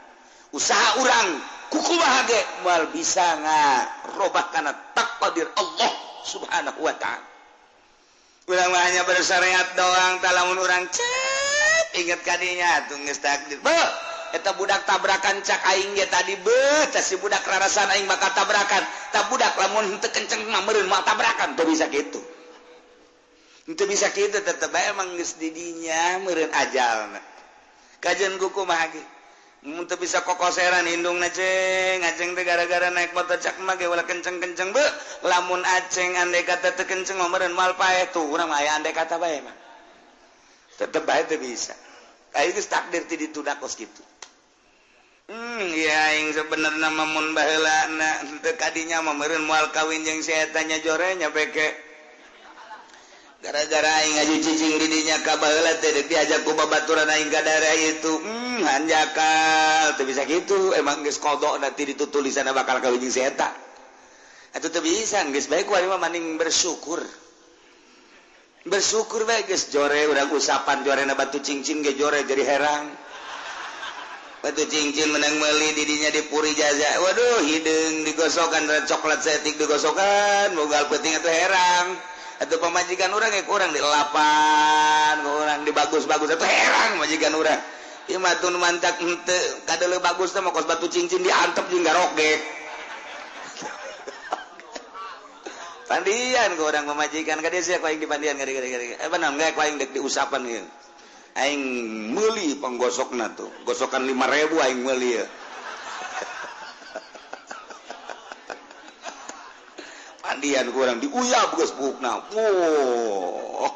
[SPEAKER 1] Usaha urang kukumaha ge moal bisa ngarobah kana takdir Allah Subhanahu wa ta'ala. Urang mah hanya bersyariat doang, tah lamun urang cep inget kadinya atuh geus takdir. Beuh, eta budak tabrakan cak aing ge tadi beuh, tah si budak rarasan aing bakal tabrakan. Tah budak lamun henteu kenceng mah meureun moal tabrakan, teu bisa kitu. Henteu bisa kitu tetep bae emang geus di dinya meureun ajalna. Kajeun kumaha ge? Mun teu bisa kokoseran indungna ceng, aceng teh gara-gara naik motor cak mah ge ulah kenceng-kenceng beuh. Lamun aceng andai kata teu kenceng mah meureun moal paeh tuh, urang mah aya andai kata bae mah. Tetep bae teu bisa. Aing geus takdir ti dituna kos kitu. Ya aing sebenarna mah mun baheulana teu kadinya mah meureun moal kawin jeung si eta nya jore nya beke. Gara-gara aing ngaju cicing di dinya ka baheula teh deuk diajak ku babaturan aing ka daerah itu. Hanjakal teu bisa kitu, emang geus qada nanti ditu tulisanna bakal kawin jeung si eta. Atuh teu bisa geus bae ku aing mah maning bersyukur. Bersyukur bae geus jore urang usapan jorena batu cincin ge jore jadi herang. Batu cincin menang meuli di dinya di puri jaza. Waduh hideung digosokan coklat setik digosokan mogal peuting atuh herang. Atau pemajikan orang ya kurang di lapan, kurang di bagus-bagus atau herang majikan orang. Ieu mah tun mantak henteu kadeuleu bagus teh mah kos batu cincin diantep jeung garogek. Pandian ku urang pemajikan ka dieu sia ku aing dipandian ka dieu. Eh benar ge ku aing deuk diusapan ieu. Aing meuli panggosokna tuh, gosokan 5.000 aing meuli ieu. Pandian kurang diuyap geus buukna. Wah.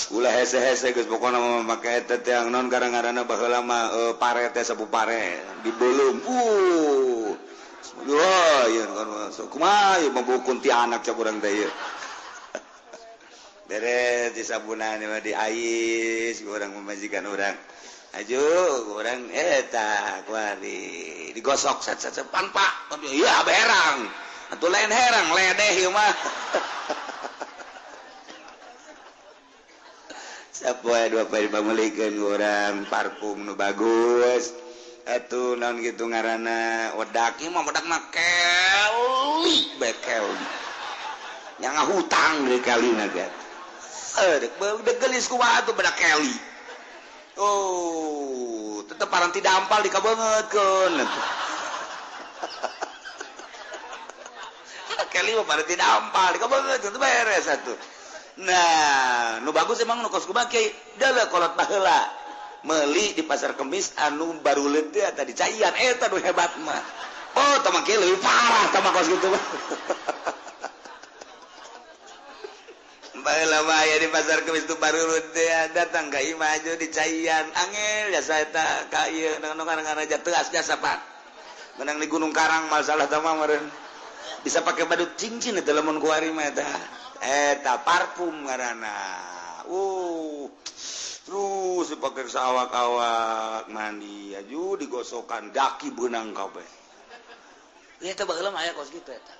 [SPEAKER 1] Ulah hese-hese geus pokona mah make eta teh naon gara-garana baheula mah pare teh sapu pare dibeuleum. Wah, ieu kan masuk. Kumaha ieu mah buku kuntianak cak urang teh ieu. Beres disabunan mah diais urang pamajikan urang. Aju urang eta kuari digosok sat sat pan pak. Iya berang. Atuh lain herang ledeh ieu mah. Sapoe dua poe dipameulikeun urang parfum nu bagus. Atuh naon kitu ngaranna wedak ieu mah wedak mah keli bae keli. Nya ngahutang deui kalina ge. Dek geulis kumaha atuh bedak keli. Oh, tetep paranti dampal dikabeungeutkeun. Keli mah paranti dampal dikabeungeutkeun teu beres atuh. Nah, nu bagus emang nu kos kumaha kiai? Deuleu kolot baheula. Meuli di pasar Kemis anu baruleut teh tadi caian eta nu hebat mah. Oh, tah mah kieu leuwih parah tah mah kos kitu mah. Baheula mah aya di pasar Kemis tu baruleut teh datang ka imah aju di caian angel jasa eta ka ieu nu ngaraja teuas jasa Pak. Menang di Gunung Karang masalah tah mah meureun. Bisa pakai badut cincin eta lamun kuari mah eta. Eta parfum ngaranna. Terus dipakai sawak-awak mandi aju digosokan daki beunang kabeh. Ya eta baheula mah aya kos kitu eta.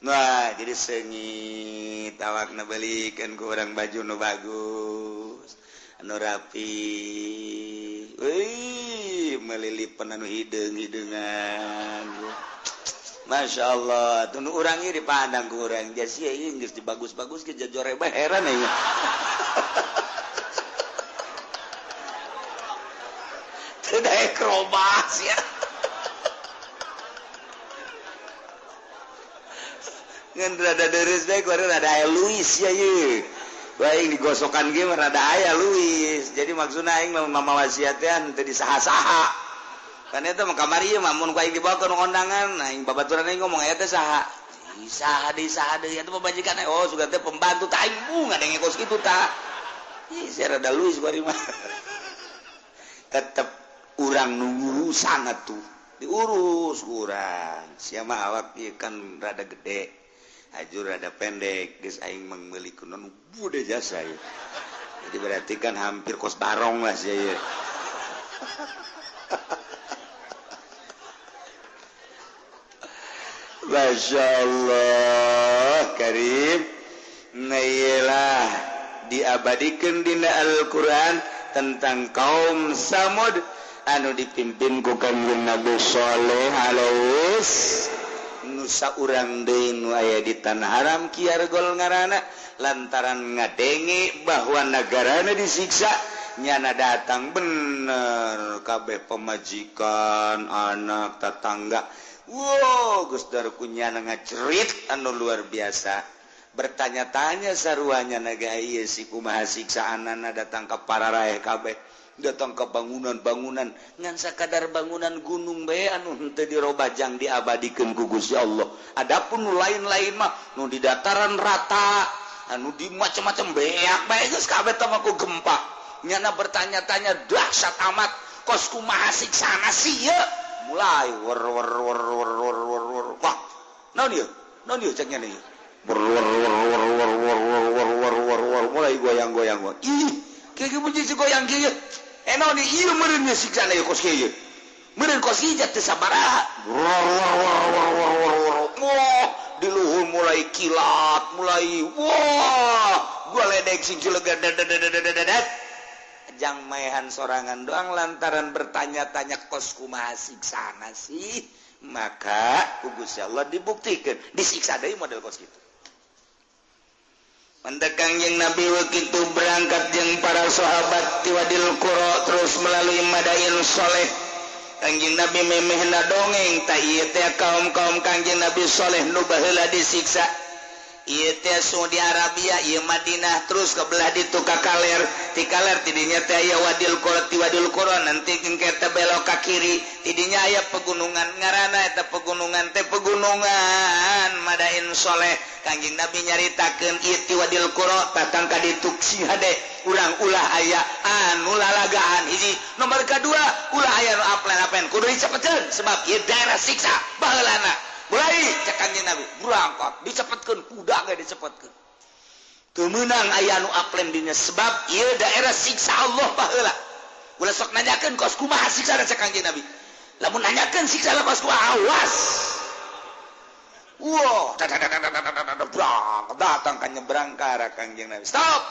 [SPEAKER 1] Nah, jadi seungit awakna belikeun ku urang baju nu bagus, anu rapi. Euy, melilipan anu hideung-hideungan. Masya Allah, tunu urang ieu dipandang ku urang jas ieu geus dibagus-bagus ke jajore bae heran ieu. Teu daek robas ya. Ngan rada deureuh bae ku rada aya Luis ya ieu. Bae digosokan ge rada aya Luis. Jadi maksudna aing mah mamawa sia teh teu disaha-saha. Kan eta mah kamari ieu mah mun ku aing dibawa ke undangan, aing babaturan aing ngomong aya teh saha? Saha deui saha deui eta pamajikan oh sugan teh pembantu tah aing ngadenge kos kitu tah. Ih sia rada luis bari mah. Tetep urang nu ngurusan atuh. Diurus urang. Sia mah awak ieu kan rada gede. Ajur rada pendek, geus aing mah meuli kuno bude jasa ieu. Jadi berarti kan hampir kos barong lah sia ieu. Masya Allah Karim. Nah iyalah diabadikan dina Al-Quran tentang kaum Samud anu dipimpin ku Kangjeng Nabi Sholeh alaihi nusa urang deui nu aya di tanah haram Kiargol ngaranna lantaran ngadenge bahwa nagarana disiksa nyana datang bener kabeh pemajikan anak tetangga. Wow, Gus Darkunyana ngacerit anu luar biasa. Bertanya-tanya saruanya naga ieu si kumaha siksaanana datang ka para raeh kabeh, datang ke bangunan-bangunan ngan sakadar bangunan gunung bae anu henteu dirobajang diabadikeun ku Gusti Allah. Adapun nu lain-lain mah nu di dataran rata, anu di macam-macam beak bae geus kabeh teh mah ku gempa. Nyana bertanya-tanya dahsyat amat kos kumaha siksana sieun. Mulai wer wer wer wer wer wer wer wah naon ieu naon ieu cek nya ieu wer wer wer wer wer wer wer wer wer wer mulai goyang-goyang ih kieu bunyi si goyang kieu eh naon ieu meureun siksana ieu kos kieu meureun kos ieu teh sabaraha wer wer wer wer wer wer wah di luhur mulai kilat mulai wah gua ledek sing cilegan dadat jang maehan sorangan doang lantaran bertanya-tanya kos kumaha siksana sih maka ku Gusti Allah dibuktikan disiksa deui model kos kitu. Mentek Kangjeng Nabi kitu berangkat jeung para sahabat ti Wadil Qura terus melalui Madain Soleh. Kangjeng Nabi memehna dongeng tah ieu teh kaum-kaum Kangjeng Nabi Soleh nu baheula disiksa. Ieu teh Saudi Arabia, ieu Madinah terus ke belah ditu ka kaler, ti kaler tidinya teh aya Wadil Qura, ti Wadil Qura nanti engke teh belok ka kiri, tidinya aya pegunungan ngaranna eta pegunungan teh pegunungan Madain Soleh. Kangjeng Nabi nyaritakeun ieu ti Wadil Qura datang ka ditu si hade urang ulah aya anu lalagaan hiji, nomor kadua ulah aya nu aplen-aplen kudu dicepetkeun sebab ieu daerah siksa baheulana. Mulai cek Kangjeng Nabi berangkat dicepetkeun kuda ge dicepetkeun teu meunang aya nu aplen dinya sebab ieu daerah siksa Allah baheula. Ulah sok nanyakeun kos kumaha siksa cek Kangjeng Nabi. Lamun nanyakeun siksa kos kumaha awas. Wah, datang ka nyebrang ka arah Kangjeng Nabi. Stop.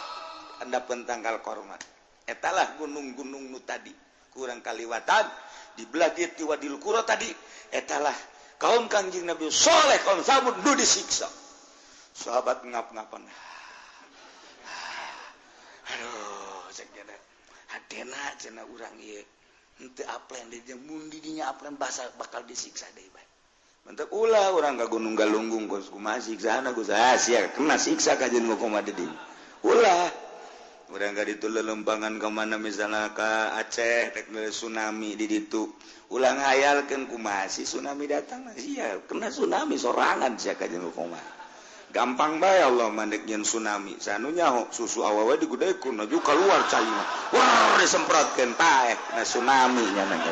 [SPEAKER 1] Handapeun tangkal korma. Etalah gunung-gunung nu tadi kurang kaliwatan di belah dieu ti Wadil Qura tadi etalah kaum Kangjeng Nabi Soleh kaum Samud nu disiksa. Sahabat ngap-ngapan. Aduh, cek nya hatena cenah urang ieu henteu aplen di mun di dinya aplen basa bakal disiksa deui bae. Mantap ulah urang ka Gunung Galunggung kos kumaha siksana Gus. Ah sia kena siksa kajeun kumaha di dieu. Ulah urang ka ditu lelempangan ka mana misalnya ka Aceh rek tsunami di ditu. Ulah ngayalkeun kumaha sih tsunami datang sia kena tsunami sorangan sia kajeun kumaha. Gampang bae Allah mandek nyeun tsunami. Sanu nyaho susu awewe digudekeun aju keluar caina. Wah disemprotkeun paeh kena tsunami nya nang.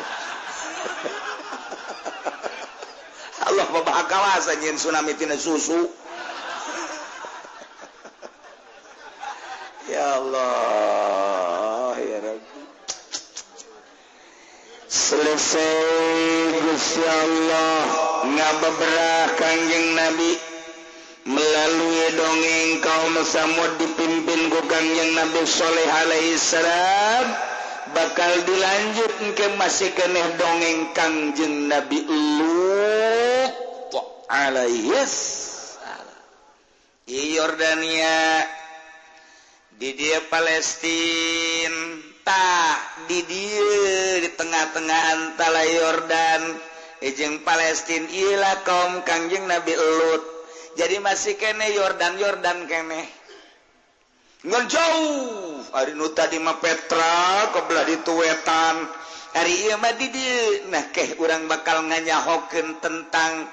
[SPEAKER 1] Allah mabakawasan nyeun tsunami tina susu. Ya Allah, ya Rabbi. Selesai Gusti Allah ngabeberah Kangjeng Nabi melalui dongeng kaum Samud dipimpin ku Kangjeng Nabi Sholeh alaihi salam, bakal dilanjut ke masih keneh dongeng Kangjeng Nabi Lut alaihi salam. Di Yordania, di dia Palestina, tah di dia di tengah-tengah antara Yordan jeung Palestina ilah kaum Kangjeng Nabi Lut. Jadi masih kene Yordan Yordan kene ngan jauh ari nu tadi mah Petra kebelah ditu wetan ari ieu mah di dieu. Nah keh urang bakal nganyahokeun tentang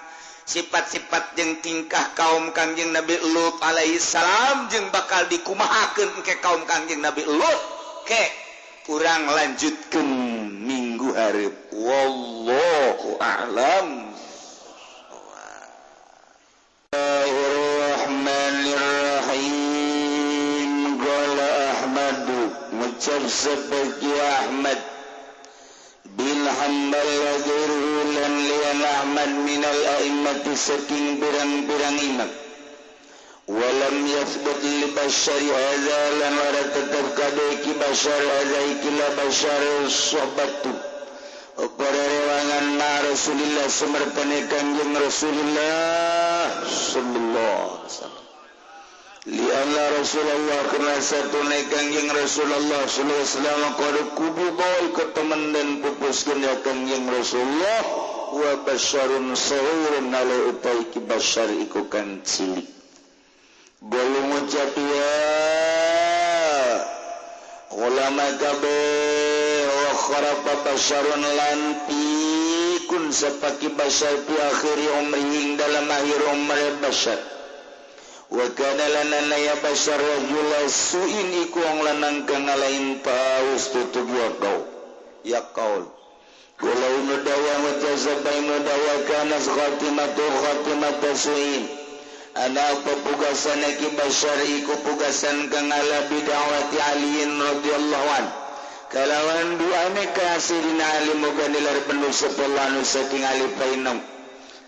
[SPEAKER 1] sifat-sifat jeung tingkah kaum Kangjeng Nabi Lut alaihi salam jeung bakal dikumahakeun ke kaum Kangjeng Nabi Lut. Ke urang lanjutkeun minggu hareup. Wallahu a'lam. Bismillahirrahmanirrahim. Qala Ahmadu ngucap seperti Ahmad bin Hanbal wa ghairuhu lan liyan Ahmad minal a'immati saking pirang-pirang imam. Walam yathbut li bashari hadza lan ora tetep kade ki bashar hadza iki la bashar sohbatu para rewangan ma Rasulillah sumertane Kangjeng Rasulullah sallallahu alaihi wasallam. Li anna Rasulullah karena satune Kangjeng Rasulullah sallallahu alaihi wasallam qad kububa iku temen dan pupuskeun ya Kangjeng Rasulullah wa basyarun sahurun ala utai ki basyar iku kang cilik. Golong ngucap ya ulama kabeh wa kharafa basyarun lan pikun sapaki basyar fi akhiri umrihi dalam akhir umur basyar. Wa kana lana ya basyar rajula su'in iku wong lanang kang ngalain paus tutug ya kau ya kaul. Walau nudawa wa jazaba nudawa kana khatimatu khatimatu su'in. Ana pepugasan ki basyar iku pugasan kang ala bid'awati aliin radhiyallahu an. Kalawan duane ka Sayyidina Ali moga nilar penuh sepuluh saking Ali painong.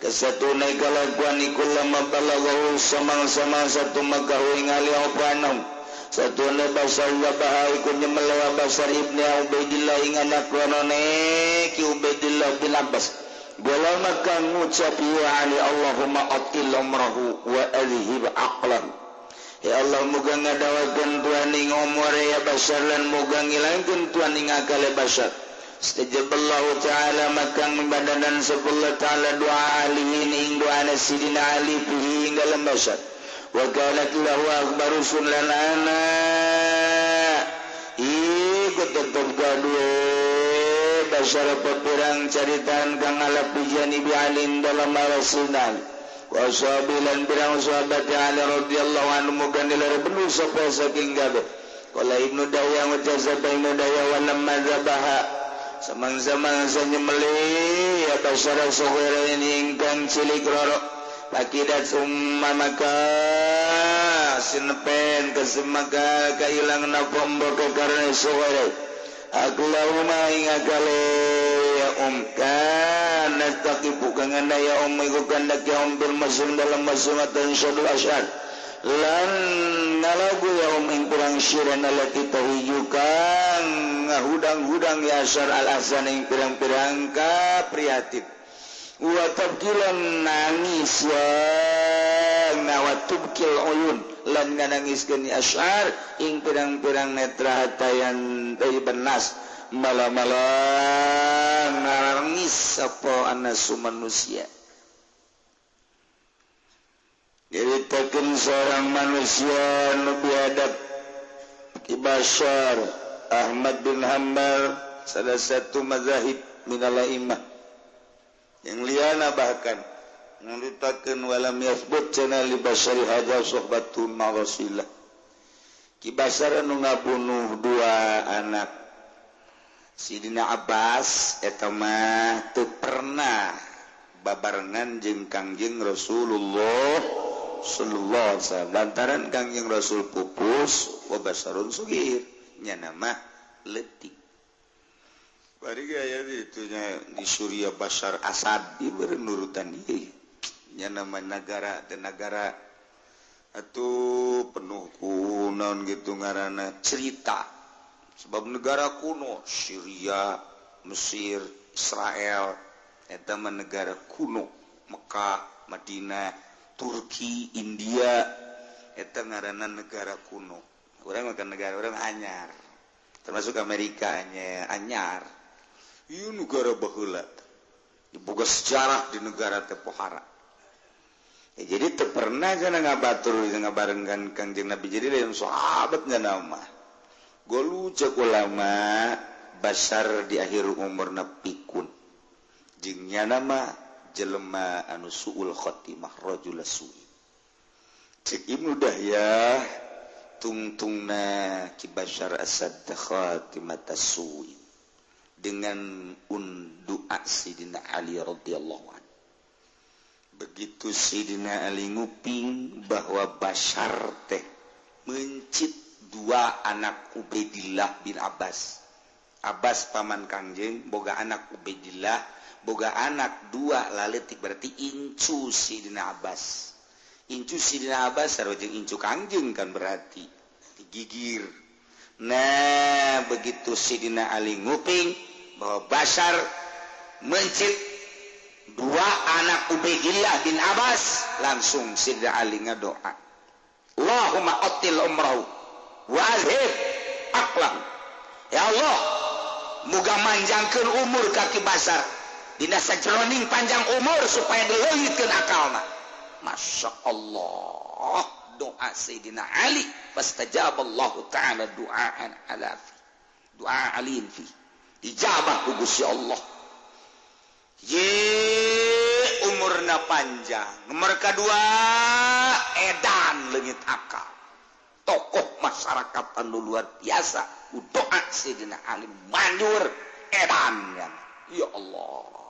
[SPEAKER 1] Kesatune kalakuan iku lama balaghahu samang-samang satu makahu ing ali apa anom. Satune basar wa baha iku nyemelewa basar ibni Ubaidillah ing anak lanone ki Ubaidillah bin Abbas. Golama kang ngucap ya Ali Allahumma atil umrahu wa adhib aqlahu. Ya Allah muga ngadawakeun tuan ing umure ya basar lan muga ngilangkeun tuan ing akale basar. Istajaballahu ta'ala maka ngibadanan sepuluh ta'ala doa alihin ing doa Sidina Ali fihi ing dalam basar. Wa kanat lahu akbaru sunan ana iku tetep gaduh basar pepirang caritaan kang ala pujian ibi alin dalam rasulan wa sahabilan pirang sahabat Ali radhiyallahu anhu muga nilar benuh sapa saking gabe. Qala Ibnu Dawya wa jazaba Ibnu Dawya wa lamma zabaha samang-samang sanyemeli ya basara saghira ini ingkang cilik roro pakidat summa maka sinepen kesemaka kailang napa mbok karena saghira Allahumma ing akale ya kana taqibu kang anda ya iku kandak ya bil masum dalam masumatan syadul asyad lan nalagu ya ing pirang syiran allati tahiju kang ngahudang-hudang ya asyar al ahsan ing pirang-pirang kaprihatin wa tabkilan nangis ya wa tubkil uyun lan nganangiskeun asyar ing pirang-pirang netra hatayan tayyiban nas mala-mala nangis sapa anasu manusia. Nyaritakeun seorang manusia nu biadab, Ki Basyar Ahmad bin Hambal, salah satu mazahib minal a'immah yang liana, bahkan nyaritakeun walam yatsbut cenah li Basyari hadza suhbatun ma Rasulillah. Ki Basyar nu ngabunuh dua anak Sidina Abbas eta mah teu pernah babarengan jeung Kangjeng Rasulullah sallallahu alaihi wasallam, lantaran Kangjeng Rasul pupus wa basyarun sugir, nya mah leutik. Bari gaya itunya di Suriah, Bashar Assad di nurutan ieu nya nama negara dan negara atuh penuh ku naon gitu ngaranna cerita, sebab negara kuno Syria, Mesir, Israel eta mah negara kuno, Mekah, Madinah, Turki, India eta ngaranna negara kuno. Urang makan negara urang anyar, termasuk Amerika nya anyar. Ieu negara baheula, diboga sejarah di negara teh pohara. Ya, jadi teu pernah cenah ngabatur ngabarengkan Kangjeng Nabi, jadi lain sahabatnya nama. Golu cek ulama, Basar di akhir umurna pikun. Jeung nyana mah jelema anu suul khotimah, rajul su'i. Cek Ibnu Dahyah, tungtungna Ki Bashar Asad khatimata su'i dengan undu'a Sidina Ali radhiyallahu anhu. Begitu Sidina Ali nguping bahwa Bashar teh mencit dua anak Ubaidillah bin Abbas. Abbas paman Kangjeng boga anak Ubaidillah, boga anak dua laletik, berarti incu Sidina Abbas. Incu Sidina Abbas sarua jeung incu Kangjeng kan, berarti digigir. Nah, begitu Sidina Ali nguping bahwa Bashar mencit dua anak Ubaidillah bin Abbas, langsung Sidina Ali ngadoa, "Allahumma atil umrahu wa azhib aqlahu." Ya Allah, muga manjangkeun umur ka Ki Basar, dina sajeroning panjang umur supaya dileungitkeun akalna. Masya Allah, doa Sayyidina Ali fastajaballahu ta'ala du'aan ala fi doa alin fi ijabah ku Gusti Allah. Ye umurna panjang, nomor kedua edan leungit akal, tokoh masyarakat anu luar biasa. Doa Sayyidina Ali manjur, edan ya, ya Allah.